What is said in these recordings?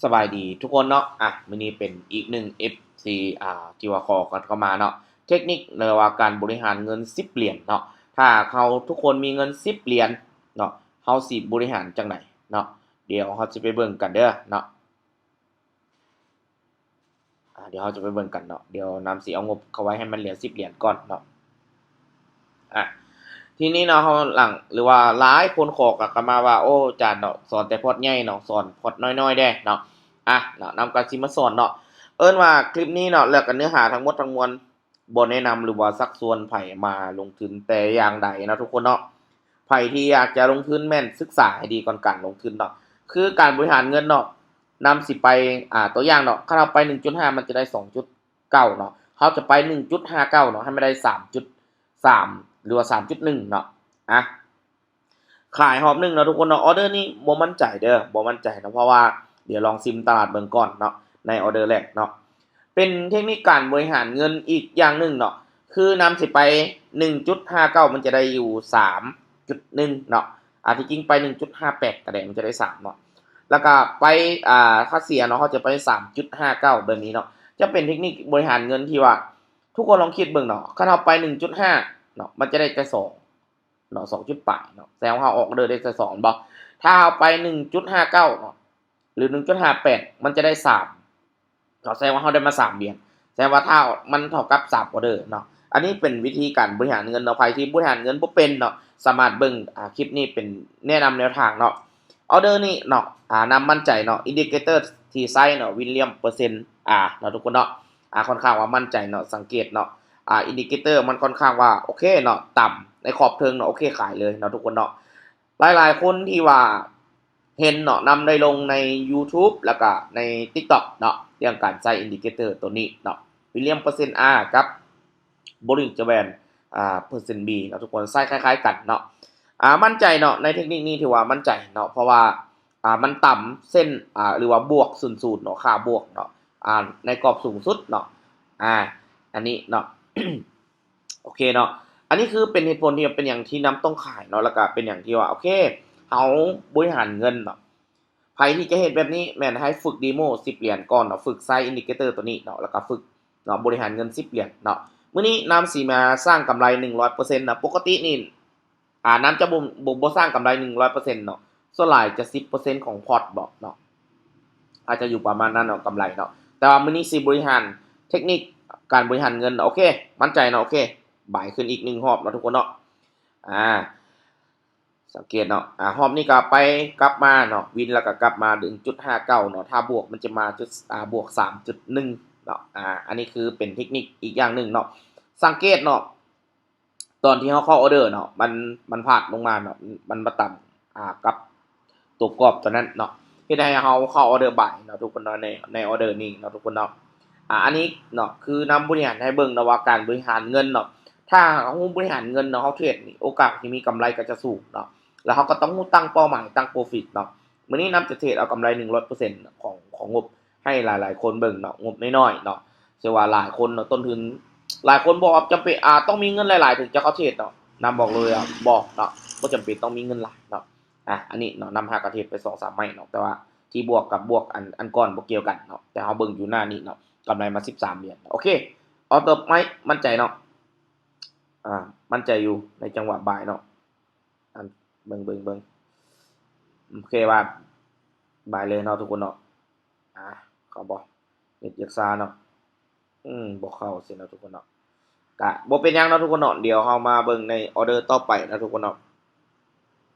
ສະບາຍດີທຸກຄົນເນາະ ອ່ະ ມື້ນີ້ເປັນອີກໜຶ່ງ ເອັຟຊີ ອ່າ ທີ່ວ່າຂໍກັນເຂົ້າມາເນາະ ເທັກນິກ ຫຼືວ່າການບໍລິຫານເງິນສິບຫຼຽນເນາະ ຖ້າເຮົາທຸກຄົນມີເງິນສິບຫຼຽນເນາະ ເຮົາຊິບໍລິຫານຈັ່ງໃດເນາະ ດຽວເຮົາຊິໄປເບິ່ງກັນເດີເນາະ ອ່າ ດຽວເຮົາຈະໄປເບິ່ງກັນເນາະ ດຽວນຳຊິເອົາງົບເຂົ້າໄວ້ໃຫ້ມັນເຫຼືອສິບຫຼຽນກ່ອນເນາະ ອ່າ ທີນີ້ເນາະ ເຮົາຫຼັງ ຫຼືວ່າຫຼາຍຄົນຂໍກັນເຂົ້າມາວ່າ ໂອ້ ອາຈານເນາະ ສອນແຕ່ພອດໃຫຍ່ເນາະ ສອນພອດນ້ອຍໆແດ່ເນາະ ອ່າ ເນາະ ນຳກັນຊິມາສອນເນາະ ເອີ້ນວ່າຄລິບນີ້ເນາະ ແລ້ວກໍເນື້ອຫາທັງໝົດທັງມວນ ບໍ່ແນະນຳ ຫຼືວ່າຊັກຊວນໃຜມາລົງທຶນແຕ່ຢ່າງໃດເນາະທຸກຄົນເນາະ ໃຜທີ່ຢາກຈະລົງທຶນແມ່ນສຶກສາໃຫ້ດີກ່ອນການລົງທຶນເນາະ ຄືການບໍລິຫານເງິນເນາະ ນຳຊິໄປ ອ່າ ຕົວຢ່າງເນາະ ຄັນເຮົາໄປໜຶ່ງຈຸດຫ້າ ມັນຈະໄດ້ສອງຈຸດເກົ້າເນາະ ເຮົາຈະໄປໜຶ່ງຈຸດຫ້າເກົ້າເນາະ ໃຫ້ມັນໄດ້ສາມຈຸດສາມ ຫຼືວ່າສາມຈຸດໜຶ່ງເນາະ ອ່າ ຂາຍຮອບໜຶ່ງເນາະທຸກຄົນເນາະ ອອເດີນີ້ບໍ່ໝັ້ນໃຈເດີ ບໍ່ໝັ້ນໃຈເນາະ ເພາະວ່າດຽວລອງຊິມຕະຫຼາດເບິ່ງກ່ອນເນາະ ໃນອອເດີແລກເນາະ ເປັນເທັກນິກການບໍລິຫານເງິນອີກຢ່າງໜຶ່ງເນາະ ຄືນຳຊິໄປໜຶ່ງຈຸດຫ້າເກົ້າ ມັນຈະໄດ້ຢູ່ສາມຈຸດໜຶ່ງເນາະ ອ່າ ທີ່ຈິງໄປໜຶ່ງຈຸດຫ້າແປດກໍໄດ້ ມັນຈະໄດ້ສາມເນາະ ແລ້ວກໍໄປ ອ່າ ຄ່າເສຍເນາະ ເຮົາຈະໄປສາມຈຸດຫ້າເກົ້າ ແບບນີ້ເນາະ ຈະເປັນເທັກນິກບໍລິຫານເງິນທີ່ວ່າທຸກຄົນລອງຄິດເບິ່ງເນາະ ຄັນເຮົາໄປໜຶ່ງຈຸດຫ້າເນາະ ມັນຈະໄດ້ແຕ່ສອງ ເນາະ ສອງຈຸດປາຍເນາະ ແສດງວ່າເຮົາອອກອອເດີໄດ້ແຕ່ສອງແມ່ນບໍ່ ຖ້າເຮົາໄປໜຶ່ງຈຸດຫ້າເກົ້າເນາະ ຫຼືໜຶ່ງຈຸດຫ້າແປດ ມັນຈະໄດ້ສາມເນາະ ແສດງວ່າເຮົາໄດ້ມາສາມຫຼຽນ ແສດງວ່າຖ້າມັນເທົ່າກັບສາມອອເດີເນາະ ອັນນີ້ເປັນວິທີການບໍລິຫານເງິນເນາະ ໃຜທີ່ບໍລິຫານເງິນບໍ່ເປັນເນາະ ສາມາດເບິ່ງ ອ່າ ຄລິບນີ້ເປັນແນະນຳແນວທາງເນາະ ອອເດີນີ້ເນາະ ອ່າ ນຳໝັ້ນໃຈເນາະ ອິນດິເຄເຕີທີ່ໃຊ້ເນາະ ວິນລຽມເປີເຊັນ ອ່າ ເນາະທຸກຄົນເນາະ ອ່າ ຂ້ອນຂ້າງວ່າໝັ້ນໃຈເນາະ ສັງເກດເນາະ ອ່າ ອິນດິເຄເຕີມັນຂ້ອນຂ້າງວ່າໂອເຄເນາະ ຕ່ຳໃນຂອບເທິງເນາະ ໂອເຄ ຂາຍເລີຍເນາະທຸກຄົນເນາະ ຫຼາຍໆຄົນທີ່ວ່າເຫັນເນາະ ນຳໄດ້ລົງໃນຢູທູບ ແລ້ວກະໃນຕິກຕັອກເນາະ ເລື່ອງການໃຊ້ອິນດິເຄເຕີໂຕນີ້ເນາະ ວິນລຽມເປີເຊັນ R ກັບ ໂບລິງຈະແວນ ອ່າ ເປີເຊັນ B ເນາະ ທຸກຄົນໃຊ້ຄ້າຍໆກັນເນາະ ອ່າ ໝັ້ນໃຈເນາະ ໃນເທັກນິກນີ້ຖືວ່າໝັ້ນໃຈເນາະ ເພາະວ່າ ອ່າ ມັນຕ່ຳເຊັ່ນ ອ່າ ຫຼືວ່າບວກສູນສູນເນາະ ຄ່າບວກເນາະ ອ່າ ໃນກອບສູງສຸດເນາະ ອ່າ ອັນນີ້ເນາະ ໂອເຄເນາະ ອັນນີ້ຄືເປັນເຫດຜົນທີ່ເປັນຫຍັງທີ່ນຳຕ້ອງຂາຍເນາະ ແລ້ວກະເປັນຫຍັງທີ່ວ່າ ໂອເຄ ເຮົາບໍລິຫານເງິນເນາະ ໃຜທີ່ຈະເຮັດແບບນີ້ແມ່ນໃຫ້ຝຶກເດໂມສິບຫຼຽນກ່ອນເນາະ ຝຶກໃຊ້ອິນດິເຄເຕີໂຕນີ້ເນາະ ແລ້ວກະຝຶກເນາະ ບໍລິຫານເງິນສິບຫຼຽນເນາະ ມື້ນີ້ນຳຊິມາສ້າງກຳໄລໜຶ່ງຮ້ອຍເປີເຊັນເນາະ ປົກກະຕິນີ້ ອ່າ ນຳຈະບໍ່ ບໍ່ ບໍ່ສ້າງກຳໄລໜຶ່ງຮ້ອຍເປີເຊັນເນາະ ສ່ວນຫຼາຍຈະສິບເປີເຊັນຂອງພອດບໍເນາະ ອາດຈະຢູ່ປະມານນັ້ນເນາະ ກຳໄລເນາະ ແຕ່ວ່າມື້ນີ້ຊິບໍລິຫານເທັກນິກການບໍລິຫານເງິນເນາະ ໂອເຄ ໝັ້ນໃຈເນາະ ໂອເຄ ບາຍຂຶ້ນອີກໜຶ່ງຮອບເນາະ ທຸກຄົນເນາະ ອ່າ ສັງເກດເນາະ ອ່າ ຮອບນີ້ກໍໄປກັບມາເນາະ ວິນແລ້ວກໍກັບມາໜຶ່ງຈຸດຫ້າເກົ້າເນາະ ຖ້າບວກມັນຈະມາຈຸດ ອ່າ ບວກສາມຈຸດໜຶ່ງເນາະ ອ່າ ອັນນີ້ຄືເປັນເທັກນິກອີກຢ່າງໜຶ່ງເນາະ ສັງເກດເນາະ ຕອນທີ່ເຮົາເຂົ້າອອເດີເນາະ ມັນ ມັນພາດລົງມາເນາະ ມັນມາຕຳ ອ່າ ກັບຕົວກອບຕົວນັ້ນເນາະ ເຮັດໃຫ້ເຮົາເຂົ້າອອເດີບາຍເນາະ ທຸກຄົນເນາະ ໃນ ໃນອອເດີນີ້ເນາະ ທຸກຄົນເນາະ ອ່າ ອັນນີ້ເນາະ ຄືນຳບົດຮຽນໃຫ້ເບິ່ງເນາະວ່າການບໍລິຫານເງິນເນາະ ຖ້າເຮົາຮູ້ບໍລິຫານເງິນເນາະ ເຮົາເທຣດນີ້ ໂອກາດທີ່ມີກຳໄລກໍຈະສູງເນາະ ແລ້ວເຮົາກໍຕ້ອງຮູ້ຕັ້ງເປົ້າໝາຍ ຕັ້ງໂປຣຟິດເນາະ ມື້ນີ້ນຳຈະເທຣດເອົາກຳໄລໜຶ່ງຮ້ອຍເປີເຊັນຂອງ ຂອງງົບ ໃຫ້ຫຼາຍໆຄົນເບິ່ງເນາະ ງົບນ້ອຍໆເນາະ ເຊື່ອວ່າຫຼາຍຄົນເນາະ ຕົ້ນທຶນ ຫຼາຍຄົນບອກວ່າຈຳເປັນ ອ່າ ຕ້ອງມີເງິນຫຼາຍໆເຖິງຈະເຂົ້າເທຣດເນາະ ນຳບອກເລີຍວ່າບໍ່ເນາະ ບໍ່ຈຳເປັນຕ້ອງມີເງິນຫຼາຍເນາະ ອ່າ ອັນນີ້ເນາະ ນຳຫາກະເທຣດໄປສອງສາມໄມ້ເນາະ ແຕ່ວ່າທີ່ບວກກັບບວກອັນ ອັນກ່ອນບໍ່ກ່ຽວກັນເນາະ ແຕ່ເຮົາເບິ່ງຢູ່ໜ້ານີ້ເນາະ ກຳໄລມາສິບສາມຫຼຽນ ໂອເຄ ເອົາຕໍ່ໄມ້ ໝັ້ນໃຈເນາະ ອ່າ ໝັ້ນໃຈຢູ່ໃນຈັງຫວະບາຍເນາະ ອັນ ເບິ່ງ ເບິ່ງ ເບິ່ງ ໂອເຄ ບາຍ ບາຍເລີຍເນາະ ທຸກຄົນເນາະ ອ່າ ເຂົ້າບໍ່ ເນັດຢາກຊ້າເນາະ ອືມ ບໍ່ເຂົ້າຊີ້ເນາະ ທຸກຄົນເນາະ ກະບໍ່ເປັນຫຍັງເນາະ ທຸກຄົນເນາະ ດຽວເຮົາມາເບິ່ງໃນອອເດີຕໍ່ໄປເນາະ ທຸກຄົນເນາະ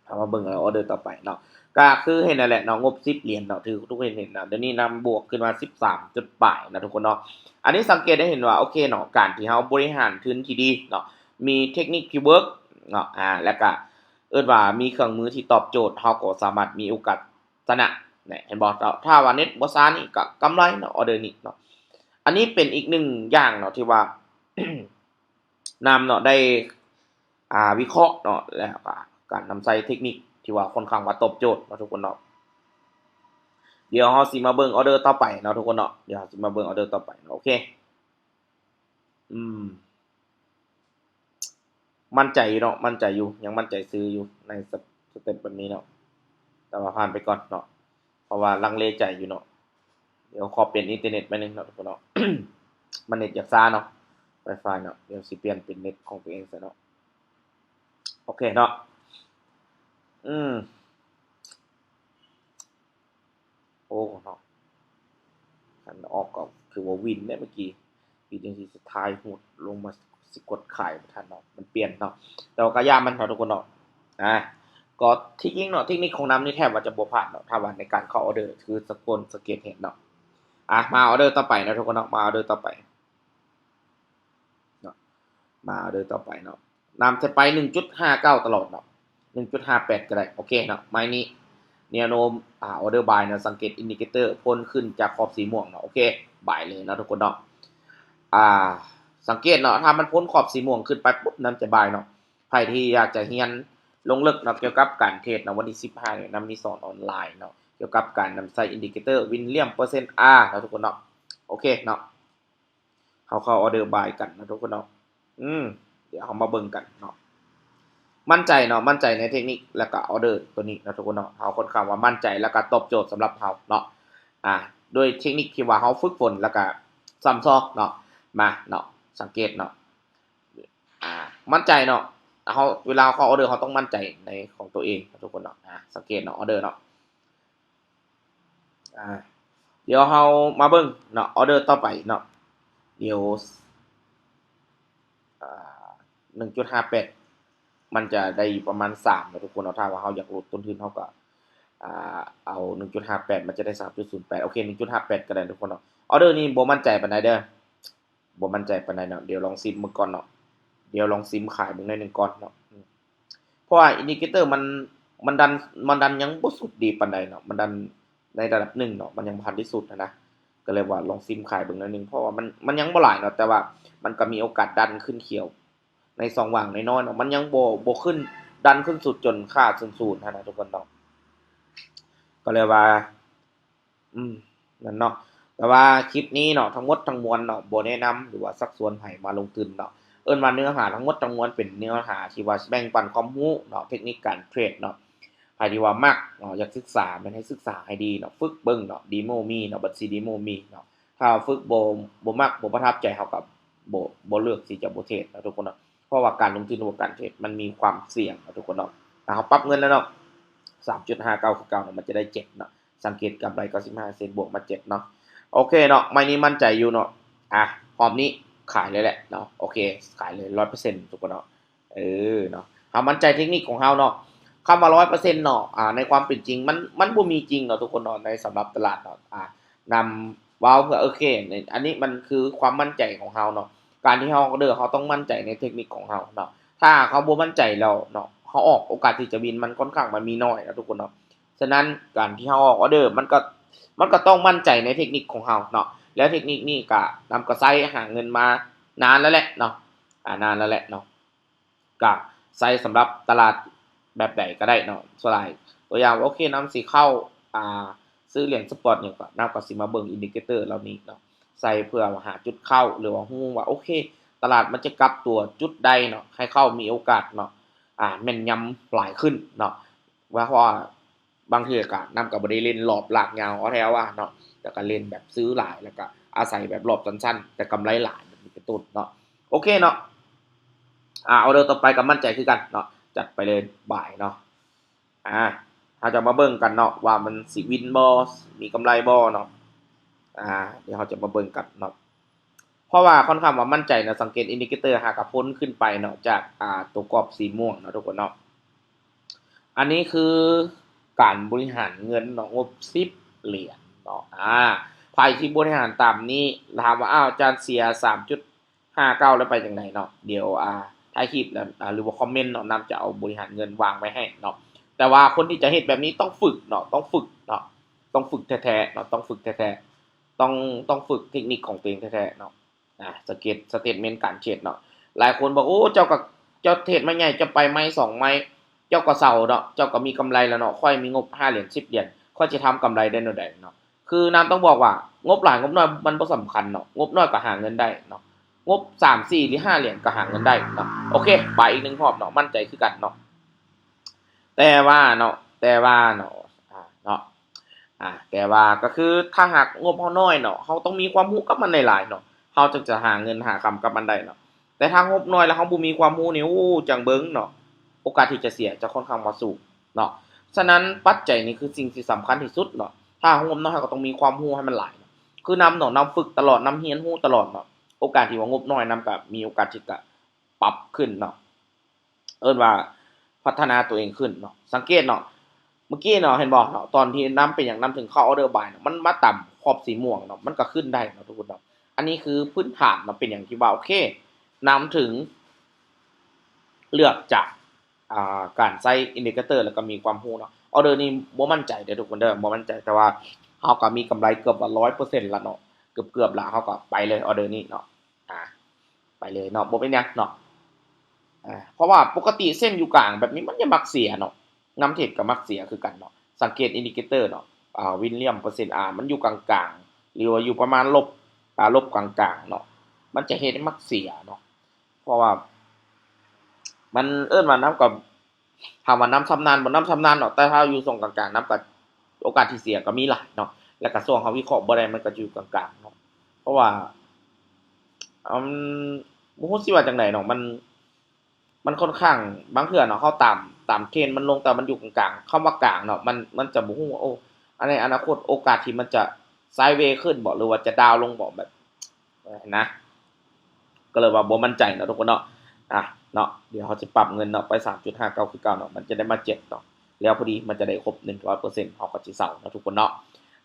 ເຮົາມາເບິ່ງໃນອອເດີຕໍ່ໄປເນາະ ກະຄືເຫັນນັ້ນແຫຼະເນາະ ງົບສິບຫຼຽນເນາະ ຖືກທຸກຄົນເຫັນເນາະ ດຽວນີ້ນຳບວກຂຶ້ນມາສິບສາມຈຸດປາຍເນາະ ທຸກຄົນເນາະ ອັນນີ້ສັງເກດໄດ້ເຫັນວ່າ ໂອເຄເນາະ ການທີ່ເຮົາບໍລິຫານທຶນທີ່ດີເນາະ ມີເທັກນິກທີ່ເວີກເນາະ ອ່າ ແລ້ວກະ ເອີ້ນວ່າມີເຄື່ອງມືທີ່ຕອບໂຈດ ເຮົາກໍສາມາດມີໂອກາດຊະນະ ແນະ ເຫັນບໍ່? ຖ້າ ຖ້າວ່າເນັດບໍ່ຊ້ານີ້ກໍກຳໄລເນາະ ອອເດີນີ້ເນາະ ອັນນີ້ເປັນອີກໜຶ່ງຢ່າງເນາະ ທີ່ວ່າ ນຳເນາະ ໄດ້ ອ່າ ວິເຄາະເນາະ ແລ້ວກໍການນຳໃຊ້ເທັກນິກທີ່ວ່າຄ່ອນຂ້າງວ່າຕອບໂຈດເນາະ ທຸກຄົນເນາະ ດຽວເຮົາຊິມາເບິ່ງອອເດີຕໍ່ໄປເນາະ ທຸກຄົນເນາະ ດຽວເຮົາຊິມາເບິ່ງອອເດີຕໍ່ໄປເນາະ ໂອເຄ ອືມ ໝັ້ນໃຈຢູ່ເນາະ ໝັ້ນໃຈຢູ່ ຍັງໝັ້ນໃຈຊື້ຢູ່ໃນສະ ສະເຕັບແບບນີ້ເນາະ ແຕ່ວ່າຜ່ານໄປກ່ອນເນາະ ເພາະວ່າລັງເລໃຈຢູ່ເນາະ ດຽວຂໍປ່ຽນອິນເຕີເນັດໃໝ່ໜຶ່ງເນາະທຸກຄົນເນາະ ມັນເນັດຢາກຊ້າເນາະ Wi-Fi ເນາະ ດຽວຊິປ່ຽນເປັນເນັດຂອງຕົວເອງຊະເນາະ ໂອເຄເນາະ ອືມ ໂອ້ເນາະ ຄັນອອກກໍຄືວ່າວິນເດ້ເມື່ອກີ້ ວິນຈັ່ງຊີ້ ສະທ້າຍຫູດລົງມາ ຊິກົດຂາຍບໍ່ທັນເນາະ ມັນປ່ຽນເນາະ ແຕ່ວ່າກໍຢ່າມັນເນາະທຸກຄົນເນາະ ອາ ກໍທີ່ຈິງເນາະ ເທັກນິກຂອງນຳນີ້ແທບວ່າຈະບໍ່ພາດເນາະ ຖ້າວ່າໃນການເຂົ້າອອເດີ ຄືສະກົນ ສັງເກດເຫັນເນາະ ອາ ມາອອເດີຕໍ່ໄປເນາະທຸກຄົນເນາະ ມາອອເດີຕໍ່ໄປເນາະ ມາອອເດີຕໍ່ໄປເນາະ ນຳຈະໄປໜຶ່ງຈຸດຫ້າເກົ້າຕະຫຼອດເນາະ ໜຶ່ງຈຸດຫ້າແປດກໍໄດ້ ໂອເຄເນາະ ໄມ້ນີ້ ແນວໂນ້ມ ອາ ອອເດີບາຍເນາະ ສັງເກດອິນດິເຄເຕີພົ້ນຂຶ້ນຈາກຂອບສີມ່ວງເນາະ ໂອເຄ ບາຍເລີຍເນາະທຸກຄົນເນາະ ອາ ສັງເກດເນາະ ຖ້າມັນພົ້ນຂອບສີມ່ວງຂຶ້ນໄປປຸບ ນຳຈະບາຍເນາະ ໃຜທີ່ຢາກຈະຮຽນລົງເລິກເນາະ ກ່ຽວກັບການເທຣດເນາະ ວັນທີສິບຫ້ານີ້ນຳມີສອນອອນລາຍເນາະ ກ່ຽວກັບການນຳໃຊ້ອິນດິເຄເຕີ Williams percent R ເນາະທຸກຄົນເນາະ ໂອເຄເນາະ ເຮົາເຂົ້າອອເດີບາຍກັນເນາະທຸກຄົນເນາະ ອືມ ດຽວເຮົາມາເບິ່ງກັນເນາະ ໝັ້ນໃຈເນາະ ໝັ້ນໃຈໃນເທັກນິກ ແລ້ວກໍອອເດີຕົວນີ້ເນາະທຸກຄົນເນາະ ເຮົາຄ່ອນຂ້າງວ່າໝັ້ນໃຈ ແລ້ວກໍຕອບໂຈດສຳລັບເຮົາເນາະ ອາ ໂດຍເທັກນິກທີ່ວ່າເຮົາຝຶກຝົນ ແລ້ວກໍຊ້ຳຊອກເນາະ ມາເນາະ ສັງເກດເນາະ ອາ ໝັ້ນໃຈເນາະ ເຮົາ ເວລາເຮົາເຂົ້າອອເດີ ເຮົາຕ້ອງໝັ້ນໃຈໃນຂອງຕົວເອງເນາະທຸກຄົນເນາະ ອາ ສັງເກດເນາະ ອອເດີເນາະ ອາ ດຽວເຮົາມາເບິ່ງເນາະ ອອເດີຕໍ່ໄປເນາະ ດຽວ ອາ ໜຶ່ງຈຸດຫ້າແປດ ມັນຈະໄດ້ຢູ່ປະມານສາມເນາະທຸກຄົນເນາະ ຖ້າວ່າເຮົາຢາກຫຼຸດຕົ້ນທຶນ ເຮົາກໍ ອາ ເອົາໜຶ່ງຈຸດຫ້າແປດ ມັນຈະໄດ້ສາມຈຸດສູນແປດ ໂອເຄ ໜຶ່ງຈຸດຫ້າແປດກໍໄດ້ທຸກຄົນເນາະ ອອເດີນີ້ບໍ່ໝັ້ນໃຈປານໃດເດີ ບໍ່ໝັ້ນໃຈປານໃດເນາະ ດຽວລອງຊິມເບິ່ງກ່ອນເນາະ ດຽວລອງຊິມຂາຍເບິ່ງໜ້ອຍໜຶ່ງກ່ອນເນາະ ເພາະວ່າອິນດິເຄເຕີມັນ ມັນດັນ ມັນດັນຍັງບໍ່ສຸດດີປານໃດເນາະ ມັນດັນໃນລະດັບໜຶ່ງເນາະ ມັນຍັງບໍ່ທັນໄດ້ສຸດຫັ້ນນະ ກໍເລີຍວ່າລອງຊິມຂາຍເບິ່ງໜ້ອຍໜຶ່ງ ເພາະວ່າມັນ ມັນຍັງບໍ່ຫຼາຍເນາະ ແຕ່ວ່າມັນກໍມີໂອກາດດັນຂຶ້ນຂຽວໃນຊ່ອງວ່າງນ້ອຍໆເນາະ ມັນຍັງບໍ່ ບໍ່ຂຶ້ນ ດັນຂຶ້ນສຸດຈົນຄ່າສູນສູນຫັ້ນນະທຸກຄົນເນາະ ກໍເລີຍວ່າ ອືມ ນັ້ນເນາະ ແຕ່ວ່າຄລິບນີ້ເນາະ ທັງໝົດທັງມວນເນາະ ບໍ່ແນະນຳ ຫຼືວ່າຊັກຊວນໃຫ້ມາລົງທຶນເນາະ ເອີ້ນວ່າເນື້ອຫາທັງໝົດທັງມວນເປັນເນື້ອຫາທີ່ວ່າແບ່ງປັນຄວາມຮູ້ເນາະ ເທັກນິກການເທຣດເນາະ ໃຜທີ່ວ່າມັກເນາະ ຢາກສຶກສາ ແມ່ນໃຫ້ສຶກສາໃຫ້ດີເນາະ ຝຶກເບິ່ງເນາະ ເດໂມມີເນາະ ບັນຊີເດໂມມີເນາະ ຖ້າຝຶກບໍ່ ບໍ່ມັກ ບໍ່ປະທັບໃຈ ເຮົາກໍບໍ່ ບໍ່ເລືອກທີ່ຈະບໍ່ເທຣດເນາະທຸກຄົນເນາະ ເພາະວ່າການລົງທຶນ ຫຼືວ່າການເທຣດ ມັນມີຄວາມສ່ຽງເນາະທຸກຄົນເນາະ ອ່າ ເຮົາປັບເງິນແລ້ວເນາະ ສາມຈຸດຫ້າເກົ້າ ຄືເກົ່າເນາະ ມັນຈະໄດ້ເຈັດເນາະ ສັງເກດກຳໄລເກົ້າສິບຫ້າເຊັນ ບວກມາເຈັດເນາະ ໂອເຄເນາະ ໄມ້ນີ້ໝັ້ນໃຈຢູ່ເນາະ ອ່ະ ຮອບນີ້ຂາຍເລີຍແຫຼະເນາະ ໂອເຄ ຂາຍເລີຍ ຮ້ອຍເປີເຊັນ ທຸກຄົນເນາະ ເອີເນາະ ເຮົາໝັ້ນໃຈເທັກນິກຂອງເຮົາເນາະ ຄຳວ່າ ຮ້ອຍເປີເຊັນ ເນາະ ອ່າ ໃນຄວາມເປັນຈິງ ມັນ ມັນບໍ່ມີຈິງເນາະທຸກຄົນເນາະ ໃນສຳລັບຕະຫຼາດເນາະ ອ່າ ນຳເວົ້າເພື່ອ ໂອເຄ ອັນນີ້ມັນຄືຄວາມໝັ້ນໃຈຂອງເຮົາເນາະ ການທີ່ເຮົາອອກເດີ ເຮົາຕ້ອງໝັ້ນໃຈໃນເທັກນິກຂອງເຮົາເນາະ ຖ້າເຮົາບໍ່ໝັ້ນໃຈແລ້ວເນາະ ເຮົາອອກ ໂອກາດທີ່ຈະວິນມັນຂ້ອນຂ້າງມັນມີໜ້ອຍເນາະທຸກຄົນເນາະ ສະນັ້ນການທີ່ເຮົາອອກອອເດີ ມັນກໍ ມັນກໍຕ້ອງໝັ້ນໃຈໃນເທັກນິກຂອງເຮົາເນາະ ແລ້ວເທັກນິກນີ້ກໍນຳກໍໃຊ້ຫາເງິນມານານແລ້ວແຫຼະເນາະ ອ່າ ນານແລ້ວແຫຼະເນາະ ກະໃຊ້ສຳລັບຕະຫຼາດແບບໃດກໍໄດ້ເນາະ ສ່ວນຫຼາຍ ຕົວຢ່າງ ໂອເຄ ນຳຊິເຂົ້າ ອ່າ ຊື້ຫຼຽນສະປອດຫຍັງ ກໍນຳກໍຊິມາເບິ່ງອິນດິເຄເຕີເຫຼົ່ານີ້ເນາະ ໃຊ້ເພື່ອຫາຈຸດເຂົ້າ ຫຼືວ່າຮູ້ວ່າ ໂອເຄ ຕະຫຼາດມັນຈະກັບຕົວຈຸດໃດເນາະ ໃຫ້ເຂົ້າມີໂອກາດເນາະ ອ່າ ແມ່ນຍຳຫຼາຍຂຶ້ນເນາະ ວ່າ ເພາະວ່າບາງເທື່ອກະນຳກໍບໍ່ໄດ້ຫຼິ້ນລອບລາກຍາວເອົາແທ້ວ່າເນາະ ແຕ່ກໍຫຼິ້ນແບບຊື້ຫຼາຍ ແລ້ວກໍອາໄສແບບລອບສັ້ນໆ ແຕ່ກຳໄລຫຼາຍ ແບບນີ້ເປັນຕົ້ນເນາະ ໂອເຄເນາະ ອ່າ ອອເດີຕໍ່ໄປກໍໝັ້ນໃຈຄືກັນເນາະ ຈັດໄປເລີຍ ບາຍເນາະ ອ່າ ເຮົາຈະມາເບິ່ງກັນເນາະ ວ່າມັນຊິວິນບໍ່ ມີກຳໄລບໍ່ເນາະ ອ່າ ດຽວເຮົາຈະມາເບິ່ງກັນເນາະ ເພາະວ່າຂ້ອນຂ້າງວ່າໝັ້ນໃຈເນາະ ສັງເກດອິນດິເຄເຕີຫາກະພົ້ນຂຶ້ນໄປເນາະ ຈາກ ອ່າ ຕົວກອບສີມ່ວງເນາະທຸກຄົນເນາະ ອັນນີ້ຄືການບໍລິຫານເງິນເນາະ ງົບສິບຫຼຽນເນາະ ອ່າ ໃຜທີ່ບໍລິຫານຕາມນີ້ ຖາມວ່າ ອ້າວ ອາຈານເສຍສາມຈຸດຫ້າເກົ້າ ແລ້ວໄປຈັ່ງໃດເນາະ ດຽວ ອ່າ ທ້າຍຄລິບ ຫຼືວ່າຄອມເມັນເນາະ ນຳຈະເອົາບໍລິຫານເງິນວາງໄວ້ໃຫ້ເນາະ ແຕ່ວ່າຄົນທີ່ຈະເຮັດແບບນີ້ຕ້ອງຝຶກເນາະ ຕ້ອງຝຶກເນາະ ຕ້ອງຝຶກແທ້ໆເນາະ ຕ້ອງຝຶກແທ້ໆ ຕ້ອງ ຕ້ອງຝຶກເທັກນິກຂອງຕົວເອງແທ້ໆເນາະ ອ່າ ສະເກັດສະເຕັດເມັນການເທຣດເນາະ ຫຼາຍຄົນບອກ ໂອ້ ເຈົ້າກໍ ເຈົ້າເທຣດໄມ້ໃຫຍ່ ເຈົ້າໄປໄມ້ສອງໄມ້ ເຈົ້າກໍເຊົາເນາະ ເຈົ້າກໍມີກຳໄລແລ້ວເນາະ ຂ້ອຍມີງົບຫ້າຫຼຽນ ສິບຫຼຽນ ຂ້ອຍຈະທຳກຳໄລໄດ້ແນວໃດເນາະ ຄືນຳຕ້ອງບອກວ່າ ງົບຫຼາຍງົບໜ້ອຍມັນບໍ່ສຳຄັນເນາະ ງົບໜ້ອຍກໍຫາເງິນໄດ້ເນາະ ງົບສາມ ສີ່ ຫຼື ຫ້າຫຼຽນກໍຫາເງິນໄດ້ເນາະ ໂອເຄ ບາຍອີກໜຶ່ງຮອບເນາະ ໝັ້ນໃຈຄືກັນເນາະ ແຕ່ວ່າເນາະ ແຕ່ວ່າເນາະ ອ່າ ເນາະ ອາ ແຕ່ວ່າກໍຄື ຖ້າຫາກງົບເຮົານ້ອຍເນາະ ເຮົາຕ້ອງມີຄວາມຮູ້ກັບມັນຫຼາຍໆເນາະ ເຮົາຈຶ່ງຈະຫາເງິນຫາຄຳກັບມັນໄດ້ເນາະ. ແຕ່ຖ້າງົບນ້ອຍແລ້ວເຮົາບໍ່ມີຄວາມຮູ້ນີ້ ໂອ້ ຈັ່ງເບິ່ງເນາະ ໂອກາດທີ່ຈະເສຍຈະຄ່ອນຂ້າງມາສູງເນາະ. ສະນັ້ນປັດໄຈນີ້ຄືສິ່ງທີ່ສຳຄັນທີ່ສຸດເນາະ. ຖ້າເຮົາງົບນ້ອຍ ເຮົາກໍຕ້ອງມີຄວາມຮູ້ໃຫ້ມັນຫຼາຍເນາະ ຄືນຳເນາະ ນຳຝຶກຕະຫຼອດ ນຳຮຽນຮູ້ຕະຫຼອດເນາະ. ໂອກາດທີ່ວ່າງົບນ້ອຍ ນຳກໍມີໂອກາດທີ່ຈະປັບຂຶ້ນເນາະ ເອີ້ນວ່າພັດທະນາຕົວເອງຂຶ້ນເນາະ. ສັງເກດເນາະ ເມື່ອກີ້ເນາະ ເຫັນບໍ່ເນາະ ຕອນທີ່ນຳເປັນຫຍັງ ນຳເຖິງເຂົ້າອໍເດີບາຍເນາະ ມັນມາຕຳຂອບສີມ່ວງເນາະ ມັນກໍຂຶ້ນໄດ້ເນາະທຸກຄົນເນາະ. ອັນນີ້ຄືພື້ນຖານເນາະ ເປັນຫຍັງທີ່ວ່າໂອເຄ ນຳເຖິງເລືອກຈາກ ອ່າ ການໃຊ້ອິນດິເຄເຕີ ແລ້ວກໍມີຄວາມຮູ້ເນາະ. ອໍເດີນີ້ບໍ່ໝັ້ນໃຈເດີທຸກຄົນເດີ ບໍ່ໝັ້ນໃຈ ແຕ່ວ່າເຮົາກໍມີກຳໄລເກືອບວ່າຮ້ອຍເປີເຊັນລະເນາະ ເກືອບໆລະ ເຮົາກໍໄປເລີຍອໍເດີນີ້ເນາະ. ອາ ໄປເລີຍເນາະ ບໍ່ເປັນຫຍັງເນາະ. ອາ ເພາະວ່າປົກກະຕິເສັ້ນຢູ່ກາງແບບນີ້ມັນຈະມັກເສຍເນາະ ນຳເທຣດກໍມັກເສຍຄືກັນເນາະ. ສັງເກດອິນດິເຄເຕີເນາະ ອາ ວິນລຽມເປີເຊັນ ອາ ມັນຢູ່ກາງໆ ຫຼືວ່າຢູ່ປະມານລົບ ອາ ລົບກາງໆເນາະ ມັນຈະເຮັດໃຫ້ມັກເສຍເນາະ. ເພາະວ່າມັນເອີ້ນວ່ານຳກັບ ຖາມວ່ານຳຊຳນານບໍ່ ນຳຊຳນານເນາະ ແຕ່ຖ້າຢູ່ຊ່ວງກາງໆ ນຳກໍໂອກາດທີ່ເສຍກໍມີຫຼາຍເນາະ. ແລ້ວກໍຊ່ວງເຮົາວິເຄາະບໍ່ໄດ້ ມັນກໍຢູ່ກາງໆເນາະ ເພາະວ່າ ອືມ ບໍ່ຮູ້ຊິວ່າຈັ່ງໃດເນາະ ມັນ ມັນຄ່ອນຂ້າງ ບາງເທື່ອເນາະ ເຮົາຕາມ ຕາມເທຣນມັນລົງ ແຕ່ມັນຢູ່ກາງໆ ຄຳວ່າກາງເນາະ ມັນ ມັນຈະບໍ່ຮູ້ວ່າ ໂອ້ ອັນໃນອະນາຄົດໂອກາດທີ່ມັນຈະໄຊເວຂຶ້ນບໍ ຫຼືວ່າຈະດາວລົງບໍ ແບບ ນະ ກໍເລີຍວ່າບໍ່ໝັ້ນໃຈເນາະທຸກຄົນເນາະ. ອາ ເນາະ ດຽວເຮົາຊິປັບເງິນເນາະ ໄປສາມຈຸດຫ້າເກົ້າຄືເກົ່າເນາະ ມັນຈະໄດ້ມາເຈັດເນາະ ແລ້ວພໍດີມັນຈະໄດ້ຄົບໜຶ່ງຮ້ອຍເປີເຊັນ ເຮົາກໍຊິເຊົາເນາະທຸກຄົນເນາະ.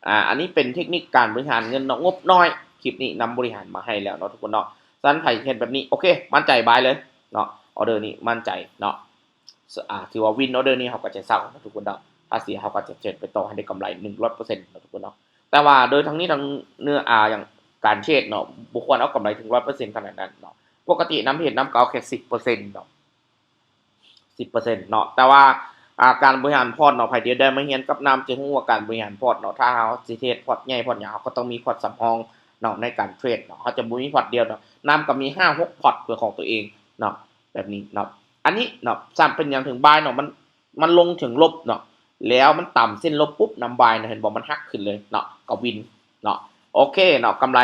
ອາ ອັນນີ້ເປັນເທັກນິກການບໍລິຫານເງິນເນາະ ງົບນ້ອຍ ຄລິບນີ້ນຳບໍລິຫານມາໃຫ້ແລ້ວເນາະທຸກຄົນເນາະ. ສະນັ້ນໃຜເຮັດແບບນີ້ ໂອເຄ ໝັ້ນໃຈບາຍເລີຍເນາະ ອໍເດີນີ້ໝັ້ນໃຈເນາະ. ອາ ຖືວ່າວິນອໍເດີນີ້ ເຮົາກໍຈະເຊົາເນາະທຸກຄົນເນາະ. ຖ້າເສຍ ເຮົາກໍຈະເທຣດໄປຕໍ່ໃຫ້ໄດ້ກຳໄລໜຶ່ງຮ້ອຍເປີເຊັນເນາະທຸກຄົນເນາະ. ແຕ່ວ່າໂດຍທັງນີ້ທັງເນື້ອ ອາ ຫຍັງ ການເທຣດເນາະ ບໍ່ຄວນເອົາກຳໄລເຖິງຮ້ອຍເປີເຊັນຂະໜາດນັ້ນເນາະ. ປົກກະຕິນຳເຮັດ ນຳກໍເອົາແຄ່ສິບເປີເຊັນເນາະ ສິບເປີເຊັນເນາະ. ແຕ່ວ່າ ອາ ການບໍລິຫານພອດເນາະ ໃຜທີ່ໄດ້ມາຮຽນກັບນຳຈະຮູ້ວ່າການບໍລິຫານພອດເນາະ ຖ້າເຮົາຊິເທຣດພອດໃຫຍ່ພອດຫຍັງ ເຮົາກໍຕ້ອງມີພອດສຳຮອງເນາະ ໃນການເທຣດເນາະ. ເຮົາຈະບໍ່ມີພອດດຽວເນາະ ນຳກໍມີຫ້າຫົກພອດເປັນຂອງຕົວເອງເນາະ ແບບນີ້ເນາະ. ອັນນີ້ເນາະ ຊ້ຳເປັນຫຍັງເຖິງບາຍເນາະ ມັນ ມັນລົງເຖິງລົບເນາະ ແລ້ວມັນຕຳເສັ້ນລົບປຸບ ນຳບາຍເນາະ ເຫັນບໍ່ ມັນຫັກຂຶ້ນເລີຍເນາະ ກໍວິນເນາະ. ໂອເຄເນາະ ກຳໄລ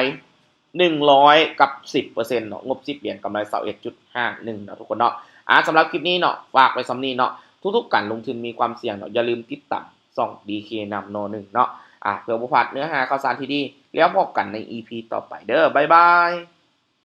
ໜຶ່ງຮ້ອຍກັບສິບເປີເຊັນເນາະ ງົບສິບຫຼຽນ ກຳໄລຊາວເອັດຈຸດຫ້າໜຶ່ງເນາະທຸກຄົນເນາະ. ອາ ສຳລັບຄລິບນີ້ເນາະ ຝາກໄວ້ສ່ຳນີ້ເນາະ. ທຸກໆການລົງທຶນມີຄວາມສ່ຽງເນາະ ຢ່າລືມຕິດຕາມຊ່ອງດີເຄນຳໜໍ່ໜຶ່ງເນາະ ອາ ເພື່ອບໍ່ພາດເນື້ອຫາຂ່າວສານທີ່ດີ. ແລ້ວພົບກັນໃນອີພີຕໍ່ໄປເດີ ບາຍບາຍ.